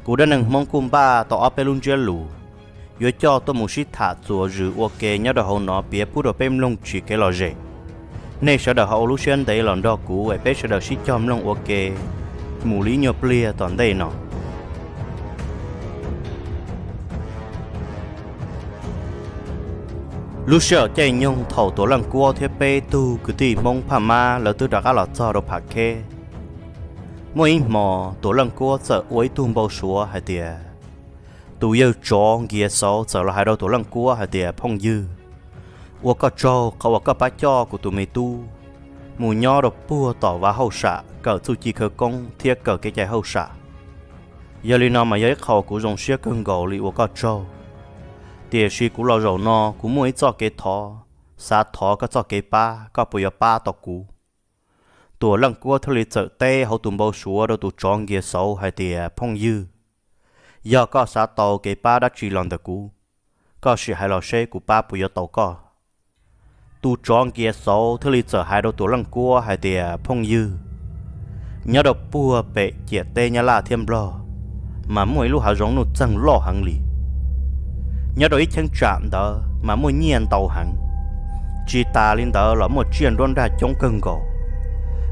Kuv dab neeg Hmoob kuj npaj tau ob peb lub ntsiab lus yuav coj tuaj mus sib tham txuas zws ua ke nyob rau hauv no piav pub rau peb mloog tsis kev lom zem. Nej sawv daws ho ua lub siab ntev los nrog kuv es peb sawv daws sib cog mloog ua ke mus li ib nyuag pliag tom ntej no. Lub sij hawm caij nyoog thaum Tuam Leej Kuab thiab peb tug kwv tij Hmoob Phaj Mab lawv twb rov qab los txog rau Pham Kheb, muaj ib hmo Tuam Leej Kuab txawm ua ib tug npau suav hais tias, tus yawg tsov Nkiav Xauv txawm los hais rau Tuam Leej Kuab hais tias, phooj ywg, ua koj tsaug qhov uas koj pab coj kuv tus me tub mus nyob rau puag tom vaj hauj sam kawm txuj ci khawv koob thiab kawm kev cai hauj sam. Yog li no mas yog ib qho kuv zoo siab kawg nkaus li, ua koj tsaug. Tiam sis kuv los zaum no kuv muaj ib txoj kev thov, xav thov koj txoj kev pab, koj puas yuav pab tau kuv? Tuam Leej Kuab thiaj li txawm teb hauv tus npau suav rau tus tsov Nkiav Xauv hais tias, phooj ywg, yog koj xav tau kev pab dab tsi los ntawm kuv, koj sim hais los seb kuv pab puas yuav tau koj. Tus tsov Nkiav Xauv thiaj li txawm hais rau Tuam Leej Kuab hais tias, phooj ywg, nyob rau puag pem ciam teb Nyab Laj thiab Nplog mas muaj ib lub hav zoov nuj txeeg loj heev li. Nyob rau ib cheeb tsam ntawd mas muaj nyiaj ntau heev. Tsis tas li ntawd los muaj tsiaj nruab nrag coob kawg nkaus.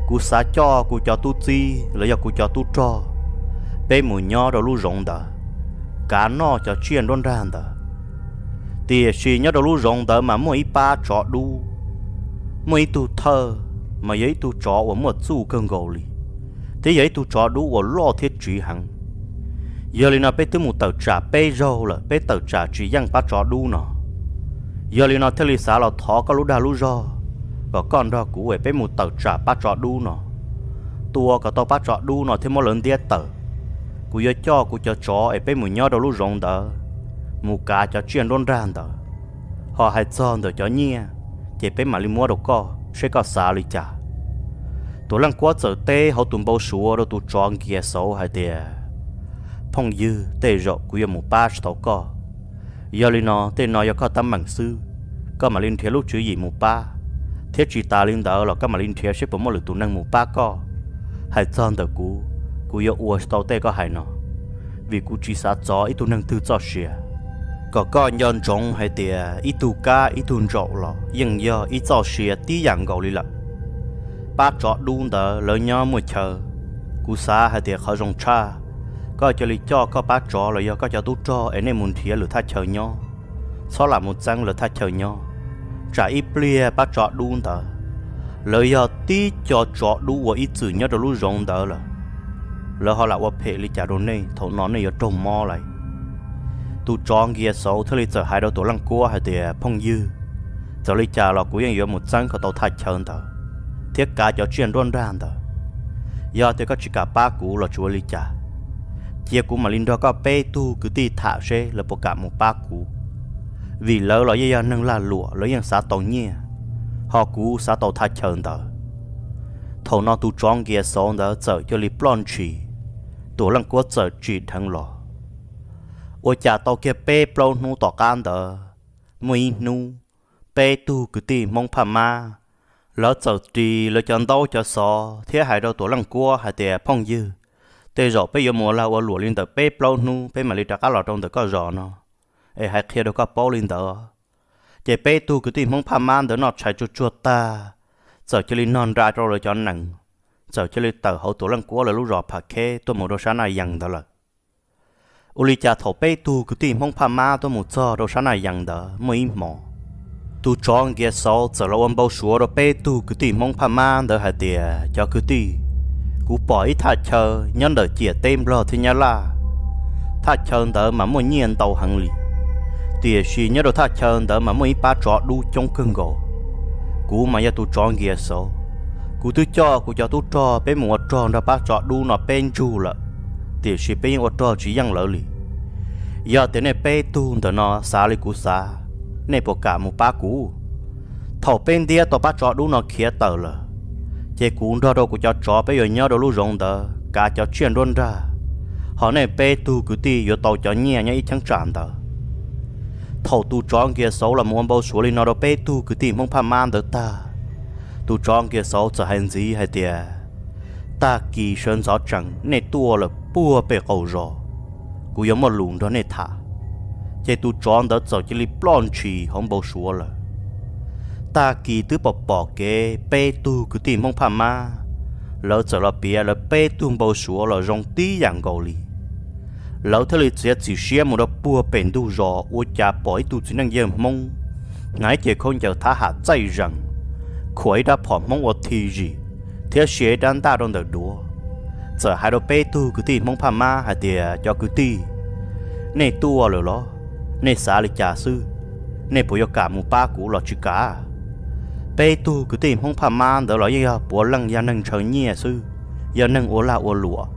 Kuv xav coj kuv cov tub txib los yog kuv cov tub rog peb mus nyob rau lub zoov ntawd, kav noj cov tsiaj nruab nrag ntawd. Tiam sis nyob rau lub zoov ntawd mas muaj ib pab tsov dub, muaj ib tug thawj, mas yog ib tug tsov uas muaj txuj kawg nkaus li, thiab yog ib tug tsov dub uas loj thiab tsiv heev. Yog li no peb twb mus tawm tsam peb zaug lawm, peb tawm tsam tsis yeej pab tsov dub no. Yog li no thiaj li xav los thov koj lub dag lub zog, kom koj nrog kuv es peb mus tawm tsam pab tsov dub no, tua kom tau pab tsov dub no thiab muab lawv ntiab tawm. Kuv yuav coj kuv cov tsov es peb mus nyob rau lub zoov ntawd, mus kav cov tsiaj nruab nrag ntawd. Ho hais txog ntawm cov nyiaj, ces peb mam li muab rau koj, seb koj xav li cas. Tuam Leej Kuab txawm teb hauv tus npau suav rau tus tsov Nkiav Xauv hais tias, phooj ywg, tej zaum kuv yuav mus pab tsis tau koj. Yog li no tej no yog koj teeb meem xwb, koj mam li nrhiav lub tswv yim mus pab, thiab tsis tas li ntawd los koj mam li nrhiav seb puas muaj lwm tus neeg mus pab koj. Hais txog ntawm kuv, kuv yuav ua tsis tau tej koj hais no, vim kuv tsis xav txov ib tug neeg twg txoj sia. Kom koj nco ntsoov hais tias ib tug kab ib tug ntsaum los yeej yog ib txoj sia tib yam nkaus li lawm. Pab tsov dub ntawd lawv nyob muaj chaw, kuv xav hais tias qhov zoo tshaj, koj cia li coj koj pab tsov los yog koj cov tub rog es nej mus nrhiav lwm thaj chaw nyob, txhob lam mus txeeb lawv thaj chaw nyob. Tsam ib pliag pab tsov dub ntawd, lawv yog tib co tsov dub uas ib txwm nyob rau lub zoov ntawd lawm, lawv ho lam ua phem li cas rau nej, thaum no nej yuav raug mob lawm. Tus tsov Nkiav Xauv thiaj li txawm hais rau Tuam Leej Kuab hais tias, phooj ywg, txawm li cas los kuv yeej yuav mus txeeb kom tau thaj chaw ntawd thiab kav cov tsiaj nruab nrag ntawd. Yog tias koj tsis kam pab kuv los tsuas ua li cas, cia kuv mam li nrog koj peb tug kwv tij tham seb lawv puas kam mus pab kuv, vim lawv los yeej yog neeg lag luam, lawv yeej xav tau nyiaj, ho kuv xav tau thaj chaw ntawd. Thaum no tus tsov Nkiav Xauv ntawd txawm cia li ploj ntshis, Tuam Leej Kuab txawm tsim dheev los. Ua cas tau kiag peb plaub hnub tom qab ntawd, muaj ib hnub, peb tug kwv tij Hmoob Phaj Mab, lawv txawm ris lawv cov ntaub cov xov thiab hais rau Tuam Leej Kuab hais tias, phooj ywg, tej zaum peb yuav mus ua lag ua luam li ntawm peb plaub hnub peb mam li rov qab los rau ntawm koj zos no, es hais qhia rau koj paub li ntawd. Ces peb tug kwv tij Hmoob Phaj Mab ntawd noj tshais tsuag tsuag tag, txawm cia li nog nra rau lawv cov nees, txawm cia li tawm hauv Tuam Leej Kuab lawv lub zos Pham Kheb tuaj mus rau sab Naj Yees ntawd lawm. Ua li cas thaum peb tug kwv tij Hmoob Phaj Mab tuaj mus txog rau sab Naj Yees ntawd muaj ib hmo, tus tsov Nkiav Xauv txawm los ua npau suav rau peb tug kwv tij Hmoob Phaj Mab ntawd hais tias, cov kwv tij, kuv pom ib thaj chaw nyob ntawm ciam teb Nplog thiab Nyab Laj. Thaj chaw ntawd mas muaj nyiaj ntau heev li, tiam sis nyob rau thaj chaw ntawd mas muaj ib pab tsov dub coob kawg nkaus. Kuv mas yog tus tsov Nkiav Xauv, kuv twb coj kuv cov tub rog peb mus ua rog nrog pab tsov dub no peb ntsug lawm, tiam sis peb yeej ua rog tsis yeej lawv li. Yog tias nej peb tug ntawm no xav li kuv xav, nej puas kam mus pab kuv? Thaum peb ntiab tau pab tsov dub no khiav tawm lawm, ces kuv nrog rau kuv cov tsov peb yuav nyob rau lub zoov ntawd kav cov tsiaj nruab nrag, ho nej peb tug kwv tij yuav tau cov nyiaj nyob ib cheeb tsam ntawd. Thaum tus tsov Nkiav Xauv los mus ua npau suav li no rau peb tug kwv tij Hmoob Phaj Mab ntawd tag, tus tsov Nkiav Xauv txawm hais ntxiv hais tias, tag kis sawv ntxov tsees nej tuaj lawm puag pem qaum zos, kuv yuav muaj lus nrog nej tham. Ces tus tsov ntawd txawm cia li ploj ntshis hauv npau suav lawm. Tag kis twb pom pom kev peb tug kwv tij Hmoob Phaj Mab, lawv txawm los piav lawv peb tug npau suav los zoo tib yam nkaus li. Lawv thiaj li txiav txim siab mus rau puag pem ntug zos ua cas pom ib tug txiv neej yawg Hmoob hnav ib ce khaub ncaws thab ham txaij zees, khuam ib rab phom Hmoob ua thi zim, thiab sia ib rab ntaj rau ntawm duav. Txawm hais rau peb tug kwv tij Hmoob Phaj Mab hais tias, cov kwv tij, nej tuaj lawm los? Nej xav li cas xwb? Nej puas yuav kam mus pab kuv los tsis kam? Peb tug kwv tij Hmoob Phaj Mab ntawd los yeej yog puav leej yog neeg ntshaw nyiaj xwb, yog neeg ua lag ua luam.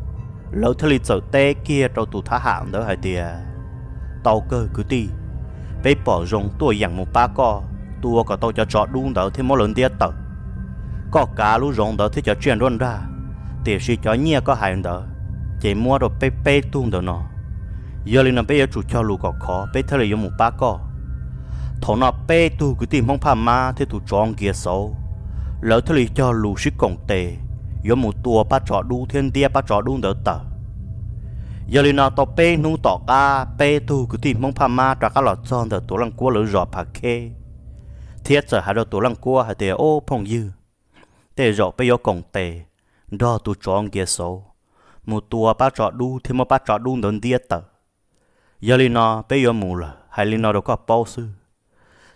Lawv thiaj li txawm teb kiag rau tus thab ham ntawd hais tias, tau kawg kwv tij, peb pom zoo tuaj yeem mus pab koj tua kom tau cov tsov dub ntawd thiab muab lawv ntiab tawm. Koj kav lub zoov ntawd thiab cov tsiaj nruab nrag, tiam sis cov nyiaj koj hais ntawd ces muab rau peb peb tug ntawm no. Yog li no peb yuav tsum cog lus kom khov peb thiaj li yuav mus pab koj. Thaum no peb tug kwv tij Hmoob Phaj Mab thiab tus tsov Nkias Xauv, lawv thiaj li cog lus sib koom tes yuav mus tua pab tsov dub thiab ntiab pab tsov dub ntawd tawm. Yog li no tau peb hnub tom qab peb tug kwv tij Hmoob Phaj Mab rov qab los txog ntawm Tuam Leej Kuab lawv zos Phav Kheb, thiab txawm hais rau Tuam Leej Kuab hais tias, ob phooj ywg, tej zaum peb yuav koom tes nrog tus tsov Nkias Xauv mus tua pab tsov dub thiab muab pab tsov dub ntawd ntiab tawm. Yog li no peb yuav mus lawm, hais li no rau koj paub xwb.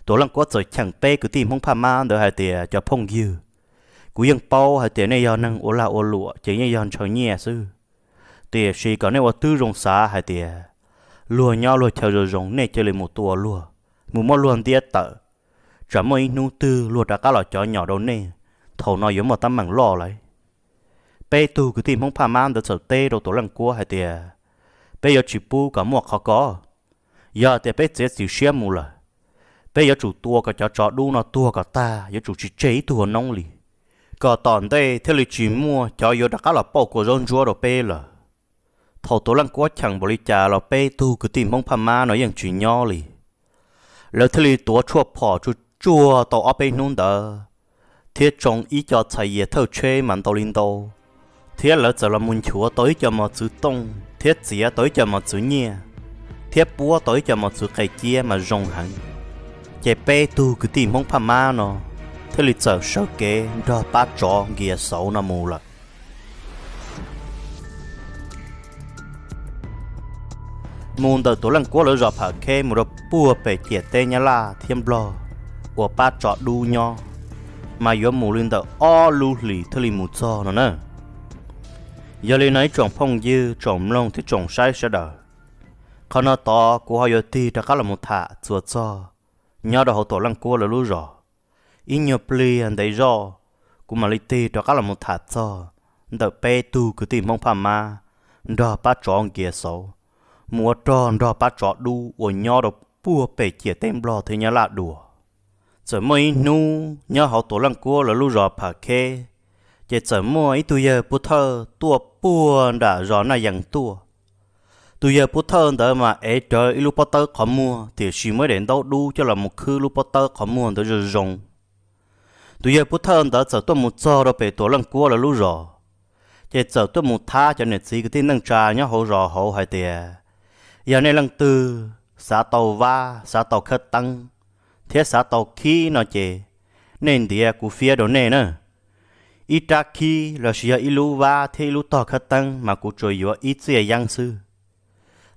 Tuam Leej Kuab txawm cheem peb kwv tij Hmoob Phaj Mab ntawd hais tias, cov phooj ywg, kuv yeej paub hais tias nej yog neeg ua lag ua luam ces yeej yog ntshaw nyiaj xwb. Tiam sis kom nej ua tib zoo xav hais tias luag nyob luag chaw zoo zoo nej cia li mus tua luag, mus muab luag ntiab tawm, tsam muaj ib hnub twg luag rov qab los cov nyom rau nej, thaum no yuav muaj teeb meem loj lawm. Peb tug kwv tij Hmoob Phaj Mab ntawd txawm teb rau Tuam Leej Kuab hais tias, peb yuav tsis pub kom muaj qhov ko. Yog tias peb txiav txim siab mus lawm, peb yuav tsum tua kom cov tsov dub no tuag kom tag, yuav tsum tsis tseg ib tug ua noob li, kom tom ntej thiaj li tsis muaj cov yuav rov qab los pauj kua zaub ntsuab rau peb lawm. Thaum Tuam Leej Kuab cheem npaum li cas los peb tug kwv tij Hmoob Phaj Mab no yeej tsis nyob li. Lawv thiaj li tuav tshuaj phom tsuj tsuag tau ob peb hnub ntawd, thiab tsoo ib co txhais yias thawj tsheb mas ntau li ntau, thiab lawv txawm los mus nchuav tau ib co mos txwv tooj thiab txiav tau ib co mos txwv nyiaj, thiab puab tau ib co mos txwv qe ciab mas zoo heev. Ces peb tug kwv tij Hmoob Phaj Mab no thiaj li txawm sawv kev nrog pab tsov Nkias Xauv no mus lawm. Mus ntawm Tuam Leej Kuab lawv zos Phav Kheb mus rau puag pem ciam teb Nyab Laj thiab Nplog, uas pab tsov dub nyob, mas yuav mus li ntawm ob lub hlis thiaj li mus txog no na. Yog li no ib tsoom phooj ywg, tsoom mloog thiab tsoom saib sawv daws, qhov no tod kuv ho yuav tig rov qab los mus tham txuas txog nyob rau hauv Tuam Leej Kuab lawv lub zos. Ib nyuag pliag ntev zoj, kuv mam li tig rov qab los mus tham txog ntawm peb tug kwv tij Hmoob Phaj Mab nrog pab tsov Nkias Xauv mus ua rog nrog pab tsov dub uas nyob rau puag pem ciam teb Nplog thiab Nyab Laj dua. Txawm muaj ib hnub nyob hauv Tuam Leej Kuab lawv lub zos Phav Kheb, ces txawm muaj ib tug yawg pub thawj tuaj puag nram zos Naj Yees tuaj. Tus yawg pub thawj ntawd mas ev rawv ib lub pob tawb qhov muag, tiam sis muaj ib daim ntaub dub coj los mus khwb lub pob tawb qhov muag ntawd zoo zoo. Tus yawg pub thawj ntawd txawm tuaj mus txog rau pem Tuam Leej Kuab lawv lub zos, ces txawm tuaj mus thab cov niam txiv kwv tij neej tsa nyob hauv zos hauv hais tias, yog nej leej twg xav tau vab, xav tau khawb teeb, thiab xav tau khib no ces, nej ntiav kuv fiab rau nej na. Ib rab khib lossis yog ib lub vab thiab ib lub tog khawb teeb mas kuv tsuas yuav ib txiaj yeeb xwb.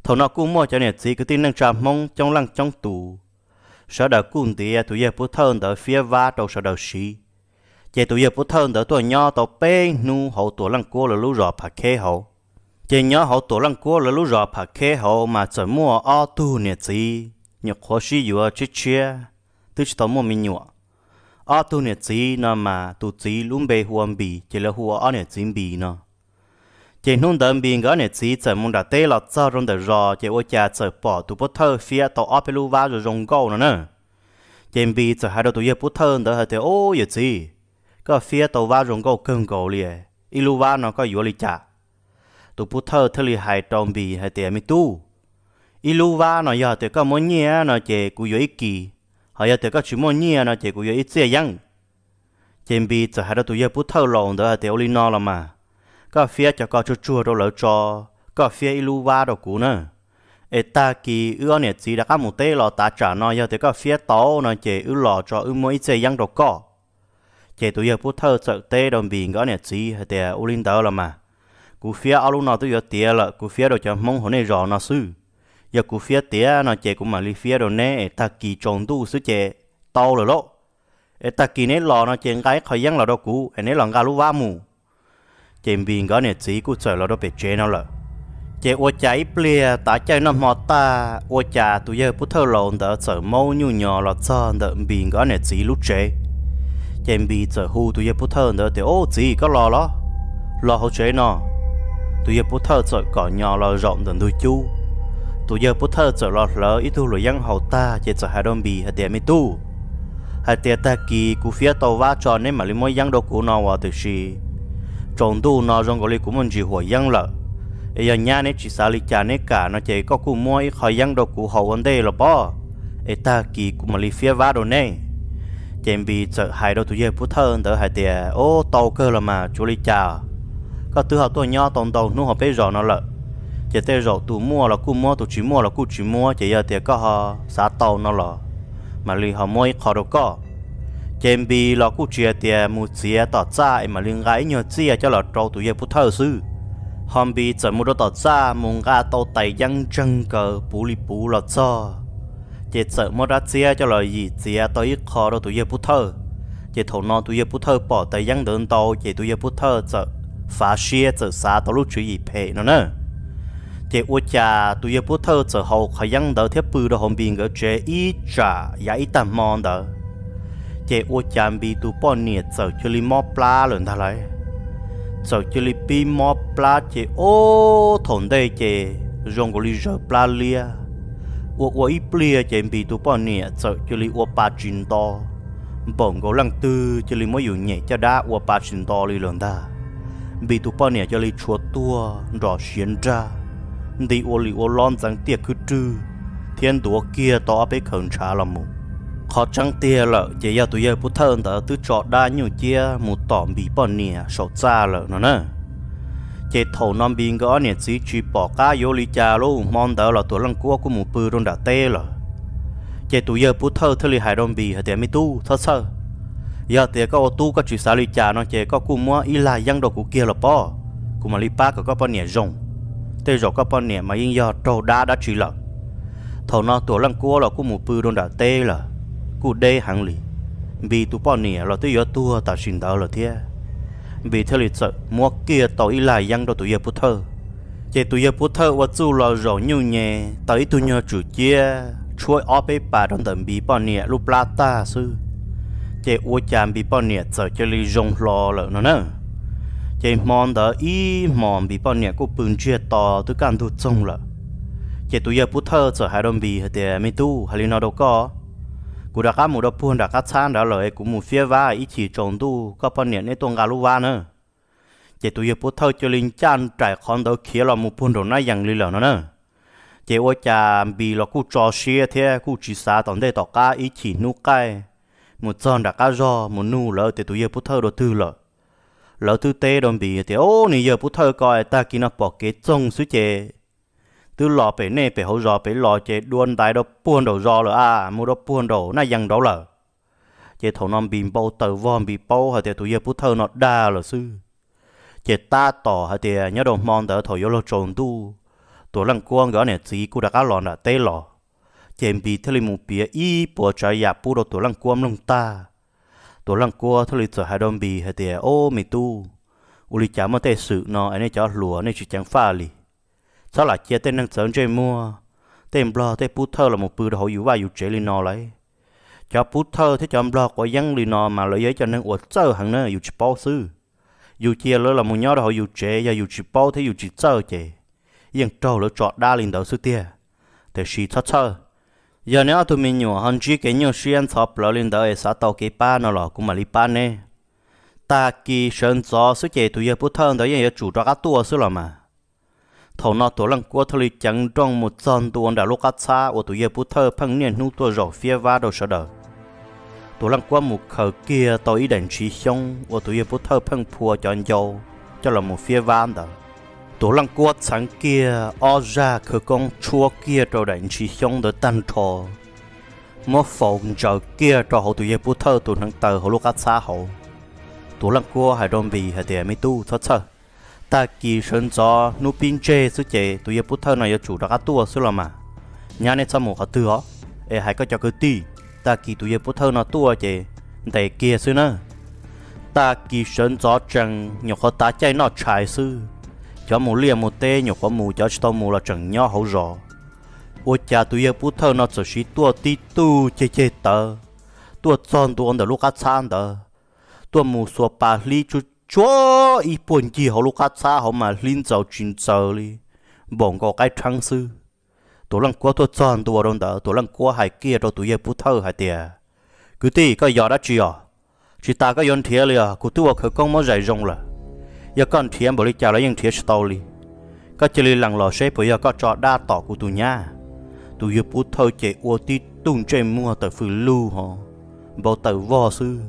Thaum no kuj muaj cov niam txiv kwv tij neej tsa Hmoob coob leej coob tus, sawv daws kuj ntiav tus yawg pub thawj ntawd fiab vab rau sawv daws siv. Ces tus yawg pub thawj ntawd tuaj nyob tau peb hnub hauv Tuam Leej Kuab lawv lub zos Phav Kheb hauv. Ces nyob hauv Tuam Leej Kuab lawv lub zos Phav Kheb hauv mas txawm muaj ob tug niam txiv nyuam qhuav sib yuav tshiab tshiab, twb tsis tau muaj me nyuam. Ob tug niam txiv no mas tus txiv lub npe hu ua Npis, ces lawv hu ua ob niam txiv Npis no. Ces hnub ntawd Npis nkawd ob niam txiv txawm mus nram teb los txog rau ntawm zos, ces ua cas txawm pom tus pub thawj fiab tau ob peb lub vab zoo zoo nkauj no na. Ces Npis txawm hais rau tus yawg pub thawj ntawd hais tias, ub, yawm txiv, koj fiab tau vab zoo nkauj kawg nkaus li, ib lub vab no koj yuav li cas? Tus pub thawj thiaj li hais rau Npis hais tias, me tub, ib lub vab no yog tias koj muaj nyiaj no ces kuv yuav ib kis, ho yog tias koj tsis muaj nyiaj no ces kuv yuav ib txiaj yeeb. Ces Npis txawm hais rau tus yawg pub thawj laus ntawd hais tias, ua li no los mas, koj fiab cov ko tsuag tsuag rau lawv tso, koj fiab ib lub vab rau kuv na. Es tag kis wb ob niam txiv rov qab mus teb los tav tsam no, yog tias koj fiab tau no ces wb los tso wb muab ib txhiab yeeb rau koj. Ces tus yawg Pub Thawj txawm teb rau Npis nkawd ob niam txiv hais tias, Ua li ntawd los mas, kuv fiab ob lub no twb yuav tiav lawm, kuv fiab rau cov Hmoob hauv nej zos no xwb. Yog kuv fiab tiav no ces kuv mam li fiab rau neb es tag kis tsaus ntuj xwb ces tau lawm lauj. Es tag kis neb los no ces nqa ib qho yeeb los rau kuv es neb los nqa lub vab mus. Ces Npis nkawd ob niam txiv kuj txawm los rau pem tsev no lawm. Ces ua cas ib pliag tav caij noj hmo tag, ua cas tus yawg Pub Thawj laus ntawd txawm maub nyuj nyos los txog ntawm Npis nkawd ob niam txiv lub tsev. Ces Npis txawm hu tus yawg Pub Thawj ntawd tias, Ub, txiv, koj los los? Los hauv tsev no. Tus yawg Pub Thawj txawm kom nyos los zaum ntawm ntug cub. Tus yawg Pub Thawj txawm los hlawv ib tug luam yeeb haus tag ces txawm hais rau Npis hais tias, Me tub, hais tias tag kis kuv fiab tau vab tso neb mam li muab yeeb rau kuv no uas, tiam sis tsaus ntuj no zoo nkaus li kuv muaj ntsis huam yeeb lawm. Es yog nyab neb tsis xav li cas neb kam no ces koj kuj muab ib qho yeeb rau kuv haus ua ntej los pob, es tag kis kuv mam li fiab vab rau neb. Ces Npis txawm hais rau tus yawg Pub Thawj ntawd hais tias, Ub, tau kawg los mas, tsis ua li cas. Koj twb ho tuaj nyob tau ntau hnub hauv peb zos no lawm, ces tej zaum tus muaj los kuj muab, tus tsis muaj los kuj tsis muab, ces yog tias koj ho xav tau no los mam li ho muab ib qho rau koj. Ces Npis los kuj tsis hais tias mus txiav tom txaj es mam li nqa ib nyuag txiaj coj los rau tus yawg Pub Thawj xwb. Ho Npis txawm mus rau tom txaj mus nqa tau tais yeeb ntseeg kawg puv li puv los txog, ces txawm muab rab txiab coj los yim txiav tau ib qho rau tus yawg Pub Thawj. Ces thaum no tus yawg Pub Thawj pom tais yeeb ntawd ntau ces tus yawg Pub Thawj txawm fav siab txawm xav tau lub tswv yim phem no na. Ces ua cas tus yawg Pub Thawj txawm haus qhov yeeb ntawd thiab pw rau hauv Npis nkawd tsev ib tsam yav ib tag hmo ntawd, ces ua cas Npis tus poj niam txawm cia li mob plab lawm ntag lauj. Txawm cia li pib mob plab ces ob thaum ntej ces zoo nkaus li zawv plab liab. Ua ua ib pliag ces Npis tus poj niam txawm cia li ua pa tsis nto, npaum nkaus leej twg cia li muab yus nyem caj dab ua pa tsis nto li lawm ntag. Npis tus poj niam cia li tshua tuag nrov siav nrag, nti ua li ua lob ntxeev tiaj khwb rwg, thiab ntuav kiag tau ob peb khaws ntshav los mus. Qhov tseeb tiag lawm ces yog tus yawg Pub Thawj ntawd twb tso dab nyuj ciab mus tom Npis poj niam saum txaj lawm no na. Ces thaum no Npis nkawd ob niam txiv tsis pom qab yuav ua li cas lauj, hmo ntawd los Tuam Leej Kuab kuj mus pw rau nram teb lawm. Ces tus yawg Pub Thawj thiaj li hais rau Npis hais tias, Me tub, txhob txhawj, yog tias koj ua tub koj tsis xav li cas no ces koj kuj muab ib lag yeeb rau kuv kiag los pob, kuv mam li pab kom koj poj niam zoo. Tej zaum koj poj niam mas yeej yog raug dab dab tsi lawm. Thaum no Tuam Leej Kuab los kuj mus pw rau nram teb lawm, kuj deb heev li. Npis tus poj niam los twb yuav tuag tam sim ntawd lawm thiab. Npis thiaj li txawm muab kiag tau ib lag yeeb rau tus yawg Pub Thawj. Ces tus yawg Pub Thawj ua txuj los zaum nyuj nyes tau ib tug nyuag tswm ciab tshuab ob peb pas rau ntawm Npis poj niam lub plab tag xwb, ces ua cas Npis poj niam txawm cia li zoo hlo lawm no na. Ces hmo ntawd ib hmos Npis poj niam kuj pw ntsiag to twb kaj ntug txoog lawm. Ces tus yawg Pub Thawj txawm hais rau Npis hais tias, Me tub, hais li no rau koj, kuv rov qab mus rau puag nram qab txhab nrad lawm es kuv mus fiab vab, ib chim tsaus ntuj koj poj niam neb tuaj nqa lub vab na. Ces tus yawg Pub Thawj cia li ncaj nraim qhov ntawd khiav los mus puag nraum Nab Yees li lawm no na. Ces ua cas Npis los kuj tso siab thiab kuj tsis xav tom ntej tom qab, ib chim hnub qaij mus txog nram qab zog mus nug lawv tias tus yawg Pub Thawj dua twg lawm. Lawv twb teb rau Npis tias, Ub, nws yawg Pub Thawj ko tag kis no pom kev txoog xwb ces twb los pem nej pem hauv zos pem los ces dua ntais rau puag nraum zos lawm a, mus rau puag nraum Nab Yees nraud lawm. Ces thaum no Npis npau taws vog, Npis paub hais tias tus yawg Pub Thawj no dag lawm xwb. Ces tab tom hais tias nyob rau hmo ntawd thaum yuav luag tsaus ntuj, Tuam Leej Kuab nkawd ob niam txiv kuj rov qab los nram teb los. Ces Npis thiaj li mus piav ib puas tsav yam pub rau Tuam Leej Kuab mloog tag. Tuam Leej Kuab thiaj li txawm hais rau Npis hais tias, Ob, me tub, ua li cas muaj tej xwm no es nej cov hluas nej tsis ceev faj li? Txhob lam cia tej neeg txawv ntsej muag, tej nplog tej pub thawj los mus pw rau hauv yus vaj yus tsev li no lauj. Cov pub thawj thiab cov nplog quav yeeb li no mas lawv yog ib co neeg uas txawj heev na, yus tsis paub xwb. Yus cia lawv los mus nyob rau hauv yus tsev, yog yus tsis paub thiab yus tsis txawj ces yeej raug lawv tso dab li ntawd xwb tiag. Tiam sis txhob txhawj, yog neb ob tug me nyuam ho ntsib kev nyuaj siab ntxhov plawv li ntawd es xav tau kev pab no los kuv mam li pab neb. Tag kis sawv ntxov xwb ces tus yawg pub thawj ntawd yeej yuav tsum rov qab tuaj xwb los mas. Thaum no Tuam Leej Kuab thiaj li ceev nrooj mus txog ntua nram lub qab txhab uas tus yawg pub thawj pheej niaj hnub tuaj zaum fiab vab rau sawv daws. Tuam Leej Kuab mus khaws kiag tau ib daim ntshiv xyoob uas tus yawg pub thawj pheej phua cov ncau coj los mus fiab vab ntawd. Tuam Leej Kuab txheev kiag ob zaj khawv koob tshuab kiag rau daim ntsis xyoob ntawd tag nrho, muab faus ntsaws kiag rau hauv tus yawg Pub Thawj tus hneev taw hauv lub qab txhab hauv. Tuam Leej Kuab hais rau Npis hais tias, Me tub, txhob txhawj. Tag kis sawv ntxov hnub pib ntseg xwb ces tus yawg Pub Thawj no yuav tsum rov qab tuaj xwb los mas. Nyab, neb txhob mus qhov twg os, es hais koj cov kwv tij, tag kis tus yawg Pub Thawj no tuaj ces ntes kiag xwb na. Tag kis sawv ntxov tsees nyuam qhuav tav caij noj tshais xwb, cov mus liaj mus teb nyuam qhuav mus, cov tsis tau mus los tseem nyob hauv zos. Ua cas tus yawg Pub Thawj no txawm siv tuaj tib tug ceg ceg tawv, tuaj txog ntua ntawm lub qab txhab ntawd, tuaj mus xuas pas hlib tsuj tsuag ib puag ncig hauv lub qab txhab hauv mas hlib ntxaws tsis ntxaws li, npaum nkaus qaib rheeb xwb. Tuam Leej Kuab tuaj txog ntua rau ntawd, Tuam Leej Kuab hais kiag rau tus yawg Pub Thawj hais tias, Kwv tij, koj yog dab tsi os? Tsis tas koj yuav nrhiav li os, kuv twb ua khawv koob muab zais zoo lawm. Yog koj nrhiav npaum li cas los yeej nrhiav tsis tau li. Koj cia li lees los seb puas yog koj tso dab tom kuv tus nyab. Tus yawg Pub Thawj ces ua tib tug ntsej muag tawm fws lug hos npau taws vog xwb,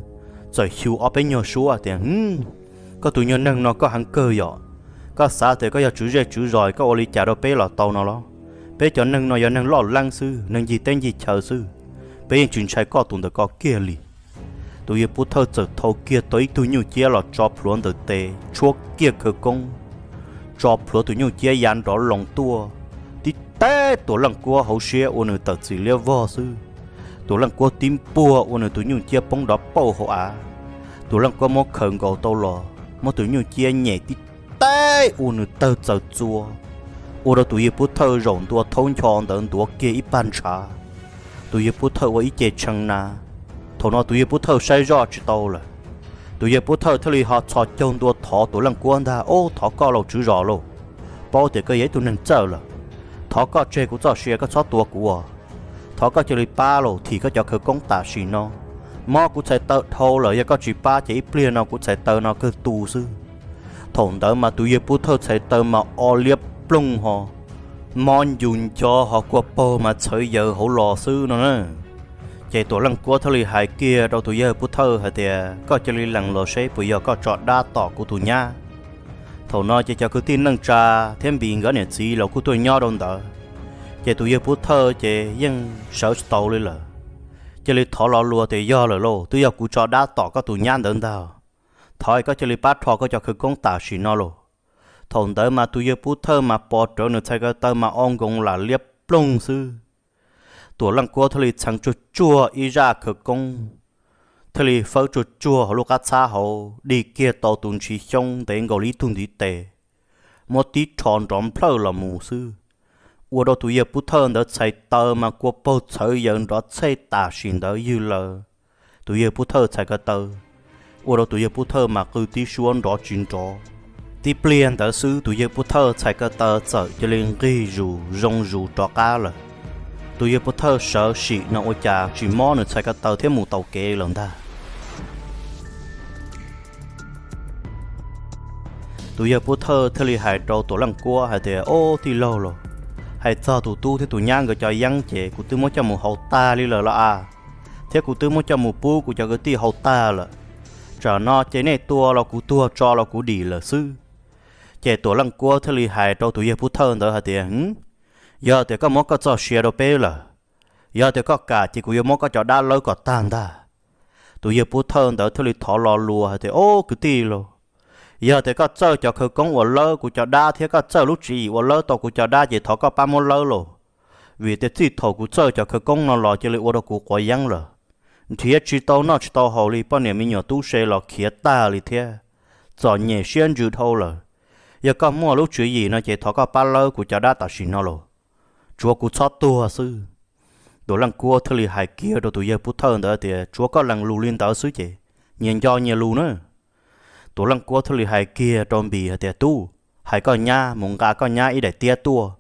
txawm xyu ob peb nyuag suab tias, Koj tus nyuag neeg no koj heev kawg yom. Koj xav tias koj yog tswv zej tswv zos, koj ua li cas rau peb los tau no los? Peb cov neeg no yog neeg loj leeb xwb, neeg ncig teb ncig chaw xwb, peb yeej tsis ntshai koj tus ntawm ko kiag li. Tus yawg Pub Thawj txawm thau kiag tau ib tug nyuj ciab los tso plhuav ntawm tes, tshuab kiag khawv koob, tso plhuav tus nyuj ciab ya nrov loos tuaj, tib teb Tuam Leej Kuab hauv siab ua nws tawm txim liab vog xwb. Tuam Leej Kuab tib npuag ua nws tus nyuj ciab poob nrov pauj hauv av. Tuam Leej Kuab muab khaws nkaus tau los, muab tus nyuj ciab nyem tib teb ua nws tawg txaws txua, ua rau tus yawg Pub Thawj zaum ntua thaub ncho ntawd ntuav kiag ib pag ntshav. Tus yawg Pub Thawj ua ib ce tshee na. Thaum no tus yawg Pub Thawj saib zoj tsis tau lawm. Tus yawg Pub Thawj thiaj li ho txhos caug ntua thov Tuam Leej Kuab ntag, Ob, thov koj lauj tswv zos lauj, paub tias koj yog ib tug neeg txawj lawm, thov koj tseg kuv txoj sia, koj txhob tua kuv. Thov koj cia li pab lauj, thim koj cov khawv koob tam sim no. Mob kuv txhais taw dhau lawm, yog koj tsis pab ces ib pliag no kuv txhais taw no kawg tu xwb. Thaum ntawd mas tus yawg Pub Thawj txhais taw mas o liab ploog ho, mob ncu nco ho kua paug mas txhawv yaws hauv los xwb no na. Ces Tuam Leej Kuab thiaj li hais kiag rau tus yawg Pub Thawj hais tias, Koj cia li lees los seb puas yog koj tso dab tom kuv tus nyab. Thaum no ces cov kwv tij neej tsa thiab Npis nkawd niam txiv los kuj tuaj nyob rau ntawd. Ces tus yawg Pub Thawj ces yeej sawv tsis tau li lawm, cia li thov lo lus tias, Yog lawm lauj, twb yog kuv tso dab tom koj tus nyab ntawd ntag. Thov koj cia li pab rho koj cov khawv koob tam sim no lauj. Thaum ntawd mas tus yawg Pub Thawj mas pos rawv nws txhais ko taw mas o nkoos lam liab ploog xwb. Tuam Leej Kuab thiaj li txheev tsuag tsuag ib zaj khawv koob, thiaj li fawb tsuag tsuag hauv lub qab txhab hauv, dig kiag tau tus ntshis xyoob ntev nkaus li ib tug ntiv tes, muab tib rho nrov nplhawj los mus xwb. Ua rau tus yawg Pub Thawj ntawd txhais taw mas kua paug txhawv yaws nrov txhej tam sim ntawd ywg lawm. Tus yawg Pub Thawj txhais ko taw, ua rau tus yawg Pub Thawj mas qw tib suab nrov tsis nrov. Tib pliag ntawd xwb tus yawg Pub Thawj txhais ko taw txawm cia li nqig zus zoo zus rov qab lawm. Tus yawg Pub Thawj sawv sim no ua cas tsis mob nws txhais ko taw thiab mus taus kev lawm ntag. Tus yawg Pub Thawj thiaj li hais rau Tuam Leej Kuab hais tias, Ob, tij laug lauj, hais txog tus tub thiab tus nyab nkawd cov yeeb ces kuv twb muab coj mus haus tag li lawm los as, thiab kuv twb muab coj mus pub kuv cov kwv tij haus tag lawm. Tsam no ces nej tua los kuv tuag, tso los kuv dim lawm xwb. Ces Tuam Leej Kuab thiaj li hais rau tus yawg Pub Thawj ntawd hais tias, Yog tias koj muab koj txoj sia rau peb lawm, yog tias koj kam ces kuv yuav muab koj cov dab lawb kom tag ntag. Tus yawg Pub Thawj ntawd thiaj li thov lo lus hais tias, Ob, kwv tij lauj, yog tias koj txawj cov khawv koob uas lawb kuv cov dab thiab koj txawj lub tswv yim uas lawb tau kuv cov dab ces thov koj pab muab lawb lauj. Vim tias txij thaum kuv txawj cov khawv koob no los cia li ua rau kuv quav yeeb lawm, nrhiav tsis tau noj tsis tau haus li, poj niam me nyuam tub se los khiav tag li thiab, txom nyem siab ntsws dhau lawm. Yog koj muaj lub tswv yim no ces thov koj pab lawb kuv cov dab tam sim no lauj, tsuav kuv txhob tuag xwb. Tuam Leej Kuab thiaj li hais kiag rau tus yawg Pub Thawj ntawd tias, Tsuav koj lees lus li ntawd xwb ces nyias nco nyias lus na. Tuam Leej Kuab thiaj li hais kiag rau Npis hais tias, Tub, hais koj nyab mus nqa koj nyab ib daim tiab tuaj,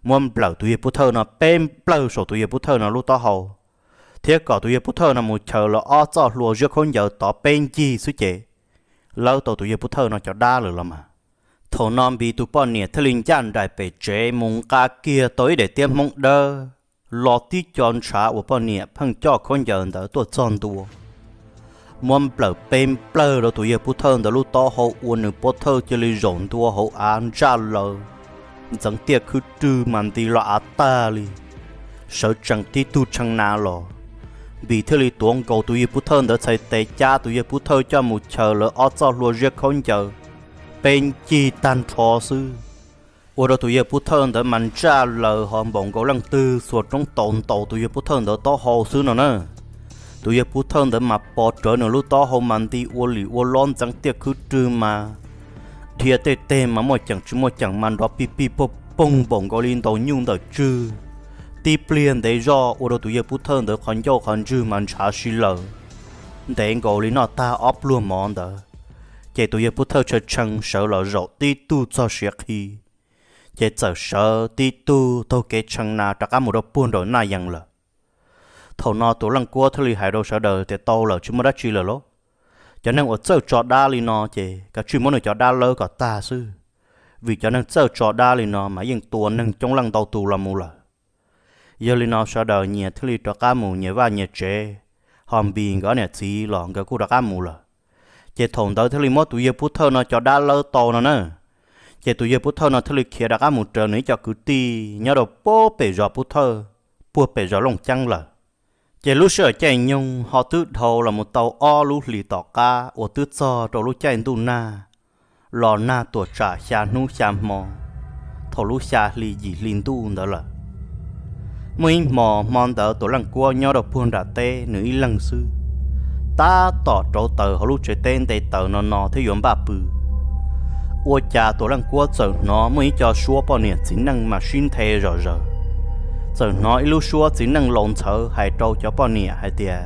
muab nplawm tus yawg Pub Thawj no peb nplawg saum tus yawg Pub Thawj no lub taub hau, thiab kom tus yawg Pub Thawj no mus chaws los ob txoj hlua ziab khaub ncaws tod peb ncig xwb ces lawb tau tus yawg Pub Thawj no cov dab lawm los mas. Thaum no Npis tus poj niam thiaj li ncaj nraim pem tsev mus nqa kiag tau ib daim tiab Hmoob dawb los tib co ntshav uas poj niam pheej coj khaub ncaws ntawd tuaj txog ntua. muab nplawm peb nplawg rau tus yawg pub thawj ntawd lub taub hau ua nws pub thawj cia li zaum ntua hauv av ntsaj laws, ntxeev tiaj khwb rwg mas nti los av tag li, sawv tsees tib tug tshee na los. Npis thiaj li tuav nkaus tus yawg pub thawj ntawd txhais tes cab tus yawg pub thawj coj mus chaws lawv ob txoj hlua ziab khaub ncaws, peb ncig tag nrho xwb. Ua rau tus yawg pub thawj ntawd mas ntsaj laws ho npaum nkaus leej twg xuas roob taus ntaus tus yawg pub thawj ntawd taub hau xwb no na. Tus yawg pub thawj ntawd mas pov rawv nws lub taub hau mas nti ua lim ua lob ntxeev tiaj khwb rwg mas dhia tej teg mas muaj ceem tsis muaj ceem mas nrov pij pij poog poog npaum nkaus li ntaus nyuj ntawm tswg. Tib pliag ntev zoj ua rau tus yawg pub thawj ntawd qhov ncauj qhov ntswg mas ntshav si lawm, ntev nkaus li noj tag ob pluag mov ntawd. Ces tus yawg pub thawj tshee tshee sawv los zaum tib tug txog siav qhi, ces txawm sawv tib tug taug kev tshee na rov qab mus rau puag nraum Naj Yees lawm. Thaum no Tuam Leej Kuab thiaj li hais rau sawv daws tias tau lawm, tsis muaj dab tsi lawm lauj. Cov neeg uas txawj tso dab li no ces kav tsij muab nws cov dab lawb kom tag xwb, vim cov neeg txawj tso dab li no mas yeej tua neeg coob leej ntau tus los mus lawm. Yog li no sawv daws nyias thiaj li rov qab mus nyias vaj nyias tsev, ho Npis nkawd niam txiv los nkawd kuj rov qab mus lawm. Ces thaum ntawd thiaj li muab tus yawg pub thawj no cov dab lawb tau no na. Ces tus yawg pub thawj no thiaj li khiav rov qab mus raws nws ib co kwv tij nyob rau puag pem zos pub thawj, puag pem zos Looj Ceeb lawm. Ces lub sij hawm caij nyoog ho twb dhau los mus tau ob lub hlis tom qab uas twb txog rau lub caij ntuj nag los nag tuam tsam xya hnub xya hmo, thaum lub xya hli yim hli ntuj ntawd lawm. Muaj ib hmos hmo ntawd Tuam Leej Kuab nyob rau puag nram teb nws ib leeg xwb, tab tom rauv taws hauv lub tsev teb nte taws no no thiab yuav npaj pw. Ua cas Tuam Leej Kuab txawm hnov muaj ib co suab poj niam txiv neej mas sib nthe zom zaws. Txawm hnov ib lub suab txiv neej laus ntxhawv hais rau cov poj niam hais tias,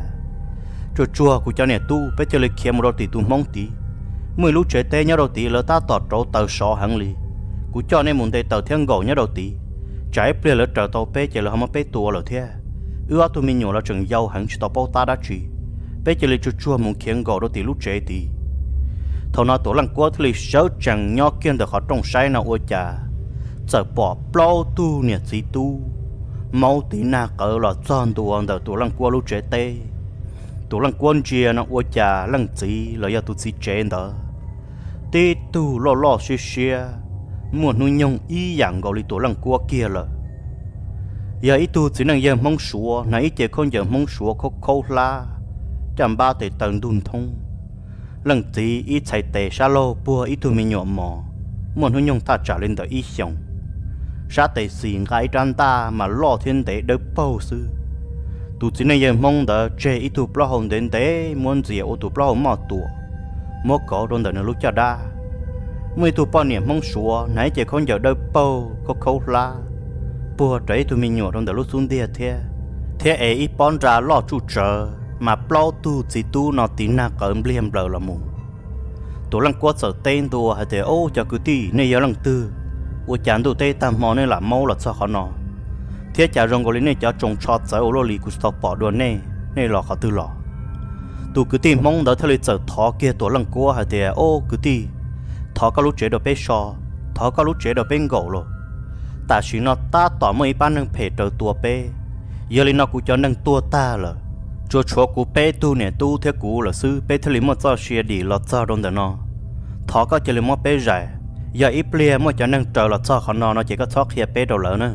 tsuag tsuag kuv cov niam tub, peb cia li khiav mus rau tim tus Hmoob tid. Muaj ib lub tsev teb nyob rau tid lawv tab tom rauv taws sov heev li. Kuv coj nej mus nte taws thiab nkaum nyob rau tid, tsam ib pliag lawv raws tau peb ces lawv ho muab peb tua lawm thiab. Wb ob tug me nyuam los tseem yau heev tsis tau paub tab dab tsi. Peb cia li tsuag tsuag mus khiav nkaum rau tim lub tsev tid. Thaum no Tuam Leej Kuab thiaj li sawv tsees nyob kiag ntawm qhov rooj saib no ua cas txawm pom plaub tug niam txiv tub maub tiv nag qawv los txog ntua ntawm Tuam Leej Kuab lub tsev teb. Tuam Leej Kuab ntsia no ua cas leej txiv los yog tus txiv tsev ntawd tib tug loj loj siab siab, muaj hnub nyoog ib yam nkaus li Tuam Leej Kuab kiag lawm. Yog ib tug txiv neej yawg Hmoob Suav hnav ib ce khaub ncaws Hmoob Suav khaub khaub hlab, caj npab tes taw ntug nthoob. Leej txiv ib txhais tes sab laug puag ib tug me nyuam mos, muaj hnub nyoog thaj tsam li ntawm ib xyoos. Sab tes xis nqa ib rab ntaj mas loj thiab ntev dawb paug xwb. Tus txiv neej yawg Hmoob ntawd tseg ib tug plaub hau ntev ntev muab ntxias ua tus plaub hau moj tuam, muab kauv rau ntawm nws lub caj dab. Muaj ib tug poj niam Hmoob Suav hnav ib ce khaub ncaws dawb paug khaub khaub hlab, puag rawv ib tug me nyuam rau ntawm lub xub ntiag thiab, thiab es ib pob nra loj tsuj tsawv mas plaub tug txiv tub no tiv nag qawv npliag nplaws los mus. Tuam Leej Kuab txawm teb ntua hais tias, Au, cov kwv tij, nej yog leej twg? Ua cas ntuj teb tag hmo nej lam maub los txog qhov no? Thiab cas zoo nkaus li nej cov tsoos tsho txawv ua luaj li kuv tsis tau pom dua nej, nej los qhov twg los? Tus kwv tij Hmoob ntawd thiaj li txawm thov kiag Tuam Leej Kuab hais tias, Au kwv tij, thov koj lub tsev rau peb so, thov koj lub tsev rau peb nkaum los. Tam sim no tab tom muaj ib pab neeg phem raws tua peb, yog li no kuv cov neeg tuag tag lawm, tsuas tshuav kuv peb tug niam tub thiab kuv lawm xwb, peb thiaj li muaj txoj sia dim los txog rau ntawm no. Thov koj cia li muab peb zais, yog ib pliag muaj cov neeg raws los txog qhov no no ces koj txhob qhia peb rau lawv na.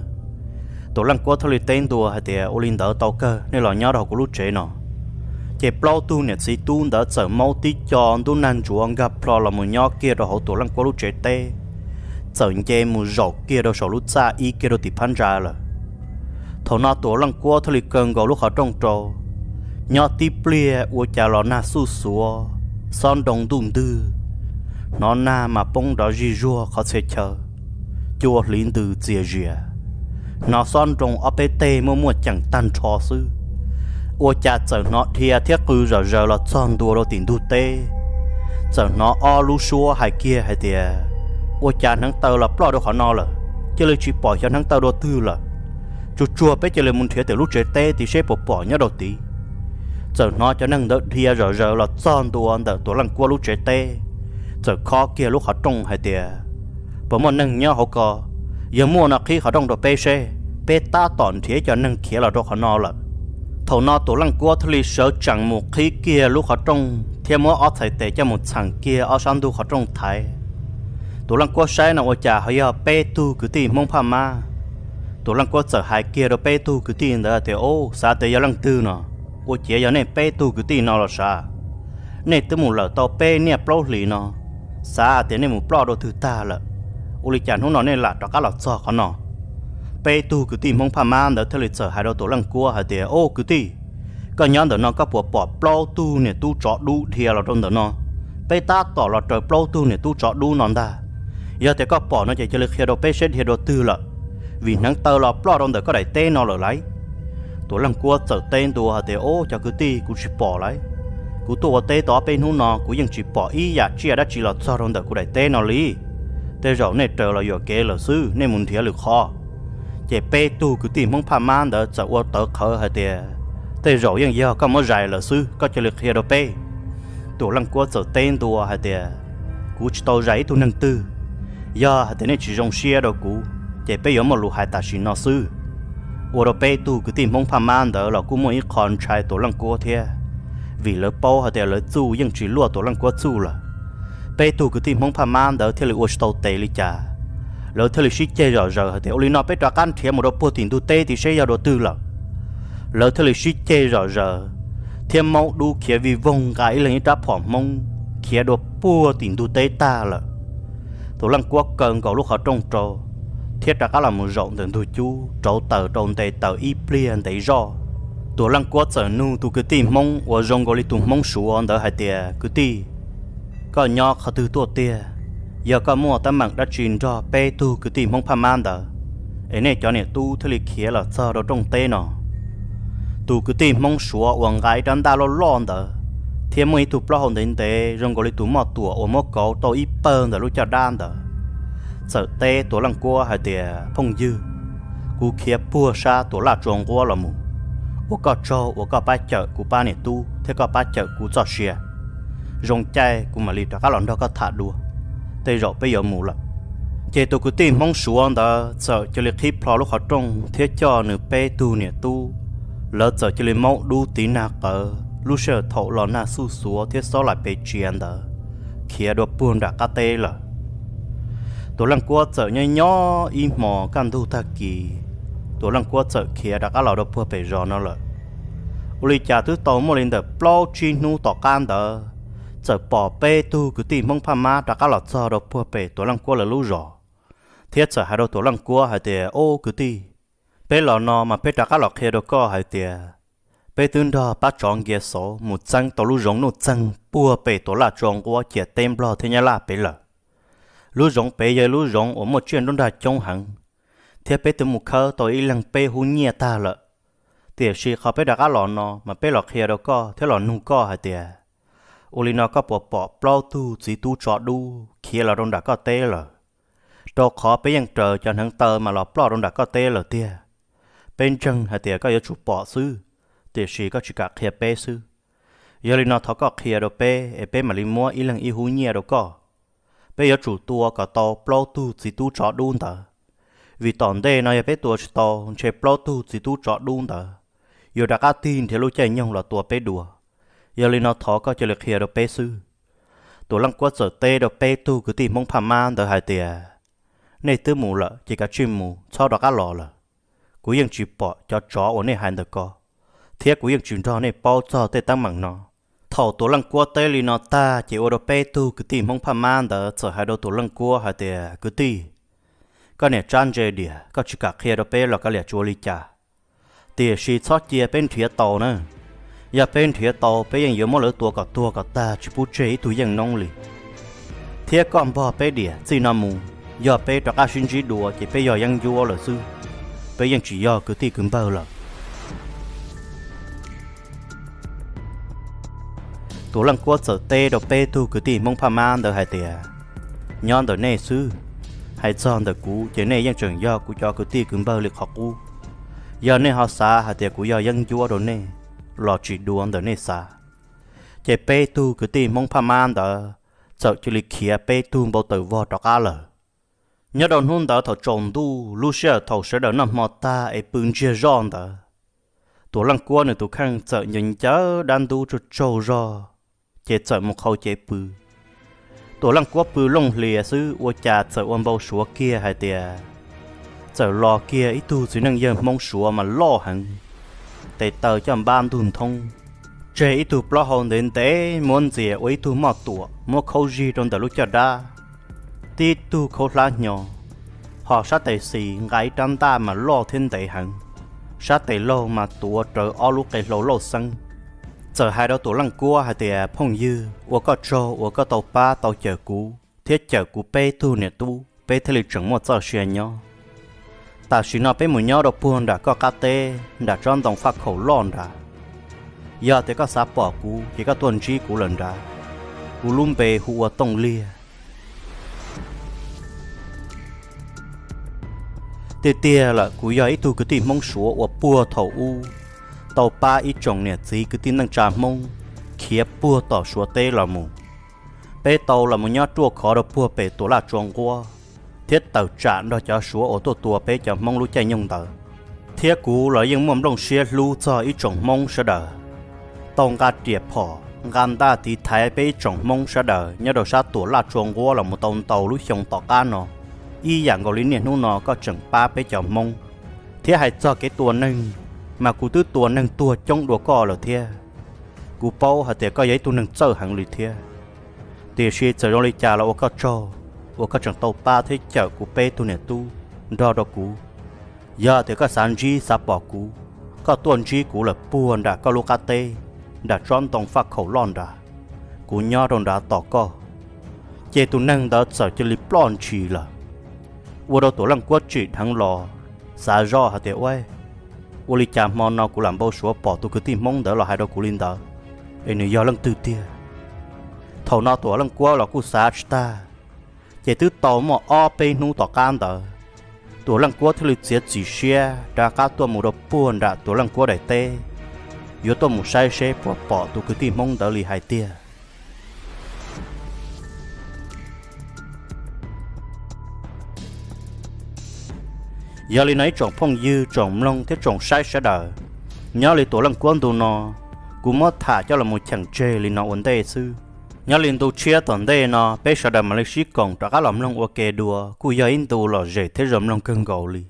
Tuam Leej Kuab thiaj li teb ntua hais tias, Ua li ntawd tau kawg, nej los nyob rau hauv kuv lub tsev no. Ces plaub tug niam txiv tub ntawd txawm maub tib co ntub nag ntsuav nkag plho los mus nyob kiag rau hauv Tuam Leej Kuab lub tsev teb, txawm nce mus zaum kiag rau saum lub txaj ib kiag rau tim phab ntsa lawm. Thaum no Tuam Leej Kuab thiaj li kaw nkaus lub qhov rooj rau, nyob tib pliag ua cas los nag xuj xuav, xob nroo ntuj ntwg, hnov nag mas poob nrov zig zuag qhov txhia chaw, cua hliv ntws txias zias, hnov xob nroo ob peb teg muaj muaj ceem tag nrho xwb. Ua cas txawm hnov dhia thiab qw zom zaws los txog ntua rau tim ntug teb. Txawm hnov ob lub suab hais kiag hais tias, Ua cas hneev taw los ploj rau qhov no lawm, cia li tsis pom xyov hneev taw dua twg lawm. Tsuag tsuag peb cia li mus nrhiav tim lub tsev teb tid seb puas pom nyob rau tid. Txawm hnov cov neeg ntawd dhia zom zaws los txog ntua ntawm Tuam Leej Kuab lub tsev teb, txawm khob kiag lub qhov rooj hais tias, Puas muaj neeg nyob hauv ko? Yog muaj no qhib qhov rooj rau peb seb, peb tab tom nrhiav cov neeg khiav los rau qhov no lawm. Thaum no Tuam Leej Kuab thiaj li sawv tsees mus qhib kiag lub qhov rooj thiab muab ob txhais tes coj mus txheem kiag ob sab ntug qhov rooj thaiv. Tuam Leej Kuab saib no ua cas ho yog peb tug kwv tij Hmoob Phaj Mab. Tuam Leej Kuab txawm hais kiag rau peb tug kwv tij ntawd tias, Au, xav tias yog leej twg no? Ua ciav yog nej peb tug kwv tij no los sav? Nej twb mus lawm tau peb niaj plaub hlis no, xav tias nej mus ploj dua twg tag lawm, ua li cas hnub no nej lam rov qab los txog qhov no? Peb tug kwv tij Hmoob Phaj Mab ntawd thiaj li txawm hais rau Tuam Leej Kuab hais tias, Au kwv tij, koj nyob ntawm no koj puas pom plaub tug niam tub tsov dub dhia los rau ntawm no? Peb tab tom los raws plaub tug niam tub tsov dub no ntag. Yog tias koj pom no ces cia li qhia rau peb seb dhia dua twg lawm, vim hneev taw los ploj rau ntawm koj daim teb no lawm lauj. Tuam Leej Kuab txawm teb ntua hais tias, Au, cov kwv tij, kuv tsis pom lauj. Kuv tuaj ua teb tau ob peb hnub no kuv yeej tsis pom ib yam tsiaj dab tsi los txog rau ntawm kuv daim teb no li. Tej zaum nej raws los yuam kev lawm xwb, nej mus nrhiav lwm qhov. Ces peb tug kwv tij Hmoob Phaj Mab ntawd txawm ua tawv qhawv hais tias, Tej zaum yeej yog koj muab zais lawm xwb, koj cia li qhia rau peb. Tuam Leej Kuab txawm teb ntua hais tias, Kuv tsis tau zais ib tug neeg twg. Yog hais tias nej tsis zoo siab rau kuv, ces peb yuav muaj lus hais tam sim no xwb. Ua rau peb tug kwv tij Hmoob Phaj Mab ntawd los kuj muaj ib qho ntshai Tuam Leej Kuab thiab, vim lawv paub hais tias lawv txuj yeej tsis luaj Tuam Leej Kuab txuj lawm. Peb tug kwv tij Hmoob Phaj Mab ntawd thiaj li ua tsis tau tes li cas, lawv thiaj li sib ceg zom zaws hais tias, Ua li no peb rov qab nrhiav mus rau puag tim ntug teb tid seb yog dua twg lawm. Lawv thiaj li sib ceg zom zaws thiab maub dub khiav vij voog nqa ib leeg ib rab phom Hmoob khiav dua puag tim ntug teb tag lawm. Tuam Leej Kuab kaw nkaus lub qhov rooj rau thiab rov qab los mus zaum ntawm ntug cub rauv taws rau nte taws ib pliag ntev zoj. Tuam Leej Kuab txawm nug tus kwv tij Hmoob uas zoo nkaus li tus Hmoob Suav ntawd hais tias, Kwv tij, koj nyob qhov twg tuaj tiag? Yog koj muaj teeb meem dab tsi nrog peb tug kwv tij Hmoob Phaj Mab ntawd, es nej cov niam tub thiaj li khiav los txog rau rooj teb no? Tus kwv tij Hmoob Suav uas nqa ib rab ntaj loj loj ntawd thiab muaj ib tug plaub hau ntev ntev zoo nkaus li tus moj tuam uas muab kauv tau ib pawg ntawm lub caj dab ntawd txawm teb Tuam Leej Kuab hais tias, Phooj ywg, kuv khiav puag sab Tuam Laj Tsua Nquab los mus, ua koj tsaug uas koj pab cawm kuv pab niam tub thiab koj pab cawm kuv txoj sia. Zoo caij kuv mam li rov qab los nrog koj tham dua, tej zaum peb yuav mus lawm. Ces tus kwv tij Hmoob Suav ntawd txawm cia li qhib plho lub qhov rooj thiab coj nws peb tug niam tub, lawv txawm cia li maub dub tiv nag qawv lub sij hawm thaum los nag xuj xuav thiab xob laim pes tsia ntawd, khiav dua puag nram qab teb lawm. Tuam Leej Kuab txawm nyob nyob ib hmos kaj ntug tag kis, Tuam Leej Kuab txawm khiav rov qab los rau puag pem zos no lawm. Ua li cas twb tau muaj li ntawm plaub tsib hnub tom qab ntawd, txawm pom peb tug kwv tij Hmoob Phaj Mab rov qab los txog rau puag pem Tuam Leej Kuab lawv lub zos, thiab txawm hais rau Tuam Leej Kuab hais tias, Au kwv tij, peb los no mas peb rov qab los qhia rau koj hais tias, peb twb nrog pab tsov Nkias Xauv mus txeeb tau lub zoov Nuj Txeeg puag pem Tuam Laj Tsua Nquab ciam teb Nplog thiab Nyab Laj pem lawm. Lub zoov pem yog lub zoov uas muaj tsiaj nruab nrag coob heev, thiab peb twb mus khawb tau ib leeg peb hub nyiaj tag lawm. Tiam sis qhov peb rov qab los no mas peb los qhia rau koj thiab los nug koj hais tias, ua li no koj puas pom plaub tug txiv tub tsov dub khiav los rau nram koj teb lawm? Rau qhov peb yeej raws cov hneev taw mas los ploj rau nram koj teb lawm tiag. Peb ntseeg hais tias koj yuav tsum pom xwb, tiam sis koj tsis kam qhia peb xwb. Yog li no thov koj qhia rau peb es peb mam li muab ib leeg ib hub nyiaj rau koj. Peb yuav tsum tua kom tau plaub tug txiv tub tsov dub ntawd, vim tom ntej no yog peb tua tsis tau ntshe plaub tug txiv tub tsov dub ntawd yuav rov qab tig nrhiav lub caij nyoog los tua peb dua. Yog li no thov koj cia li qhia rau peb xwb. Tuam Leej Kuab txawm teb rau peb tug kwv tij Hmoob Phaj Mab ntawd hais tias, nej twb mus lawm ces kav tsij mus, txhob rov qab los lawm. Kuv yeej tsis pom cov tsov uas nej hais ntawm ko, thiab kuv yeej tsis nrog nej paub txog tej teeb meem no. Thaum Tuam Leej Kuab teb li no tag ces ua rau peb tug kwv tij Hmoob Phaj Mab ntawd txawm hais rau Tuam Leej Kuab hais tias, kwv tij, koj niam tsab ntse diam, koj tsis kam qhia rau peb los kav liam tsuav li cas. Tiam sis txhob cia peb nrhiav tau na. Yog peb nrhiav tau peb yeej yuav muab lawv tua kom tuag kom tag tsis pub tseg ib tug yeej noob li. Thiab koj npog peb diam, txij no mus, yog peb rov qab sib ntsib dua ces peb yog yeeb ncuab lawm xwb, peb yeej tsis yog kwv tij kwv npawg lawm. Tuam Leej Kuab txawm teb rau peb tug kwv tij Hmoob Phaj Mab ntawd hais tias, nyob ntawm nej xwb, hais txog ntawm kuv ces nej yeej tseem yog kuv cov kwv tij kwv npawg li qhov qub. Yog nej ho xav hais tias kuv yog yeeb ncuab rau nej los tsis dua ntawm nej xav. Ces peb tug kwv tij Hmoob Phaj Mab ntawd txawm cia li khiav peb tug npau taws vog rov qab lawm. Nyob rau hnub ntawd thaum tsaus ntuj lub sij hawm thaum sawv daws noj hmo tag es pw ntsiag zoj ntawd, Tuam Leej Kuab nws tus kheej txawm ncaws ncaws dab ntub tsaug tsaug zog, ces txawm mus qhau cev pw. Tuam Leej Kuab pw looj hlias xwb ua cas txawm ua npau suav kiag hais tias txawm los kiag ib tug txiv neej yawg Hmoob Suav mas loj heev, tes taw coj npab ntug nthoob, tseg ib tug plaub hau ntev ntev muab ntxias ua ib tug moj tuam muab khaub zig rau ntawm lub caj dab, tib tug khaub hlab hnyo, ho sab tes xis nqa ib rab ntaj mas loj thiab ntev heev, sab tes laug mas tuav rawv ob lub qe hlau lauj xeeb. Txawm hais rau Tuam Leej Kuab hais tias, phooj ywg, ua koj tsaug uas koj tau pab tau cawm kuv thiab cawm kuv peb tug niam tub, peb thiaj li tseem muaj txoj sia nyob. Tam sim no peb mus nyob rau puag nram koj qab teb, nram tsob ntoo faj khaum loj nrad. Yog tias koj xav pom kuv ces koj tuaj ntsib kuv lawm nrad. Kuv lub npe hu ua Tooj Liag. Tiag tiag lawm, kuv yog ib tug kwv tij Hmoob Suav uas puag thaum ub tau pab ib tsoom niam txiv kwv tij neej tsa Hmoob khiav puag tom Suav teb los mus. Peb tau los mus nyob ruaj khov rau puag pem Tuam Laj Tsua Nquab, thiab tawm tsam nrog cov Suav uas tuaj tua peb cov Hmoob lub caij nyoog ntawd. Thiab kuv los yeej muaj nplooj siab hlub txog ib tsoom Hmoob sawv daws, tau nqa riam phom nqa ntaj tiv thaiv peb ib tsoom Hmoob sawv daws nyob rau sab Tuam Laj Tsua Nquab los mus tau ntau lub xyoo tom qab no, ib yam nkaus li niaj hnub no koj tseem pab peb cov Hmoob. Thiab hais txog kev tua neeg, mas kuv twb tua neeg tuag coob dua koj lawm thiab. Kuv paub hais tias koj yog ib tug neeg txawj heev li thiab. Tiam sis txawm zoo li cas los ua koj tsaug uas koj tseem tau pab thiab cawm kuv peb tug niam tub nrog rau kuv. Yog tias koj xav ntsib xav pom kuv, koj tuaj ntsib kuv lawm puag nram koj lub qab teb, nram tsob ntoo faj khaum loj nrad, kuv nyob rau nrad tos koj. Ces tus neeg ntawd txawm cia li ploj ntshis lawm. Ua rau Tuam Leej Kuab tsim dheev los, xav zoj hais tias, ua, ua li cas hmo no kuv lam npau suav pom tus kwv tij Hmoob ntawd los hais rau kuv li ntawd, es nws yog leej twg tiag? Thaum no Tuam Leej Kuab los kuj xav tsis tag, ces twb tau muaj ob peb hnub tom qab ntawd, Tuam Leej Kuab thiaj li txiav txim siab rov qab tuaj mus rau puag nram Tuam Leej Kuab daim teb, yuav tuaj mus saib seb puas pom tus kwv tij Hmoob ntawd li hais tiag. Yog li no ib tsoom phooj ywg, tsoom mloog thiab tsoom saib sawv daws, nyob li Tuam Leej Kuab ntu no, kuv muab tham coj los mus cheem tseg li no ua ntej xwb. Nyob li ntu tshiab tom ntej no peb sawv daws mam li sib koom rov qab los mloog ua ke dua, kuj yog ib ntu lom zem thiab zoo mloog kawg nkaus li.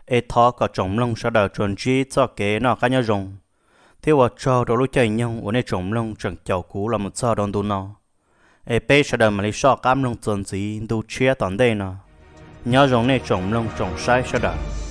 Es thov kom tsoom mloog sawv daws tsuas ntsib txoj kev noj qab nyob zoo, thiab ua tsaug rau lub caij nyoog uas nej tsoom mloog tseem caum kuv los mus txog rau ntu no. Es peb sawv daws mam li soj qab mloog txuas ntxiv ntu tshiab tom ntej no. Nyob zoo nej tsoom mloog tsoom saib sawv daws.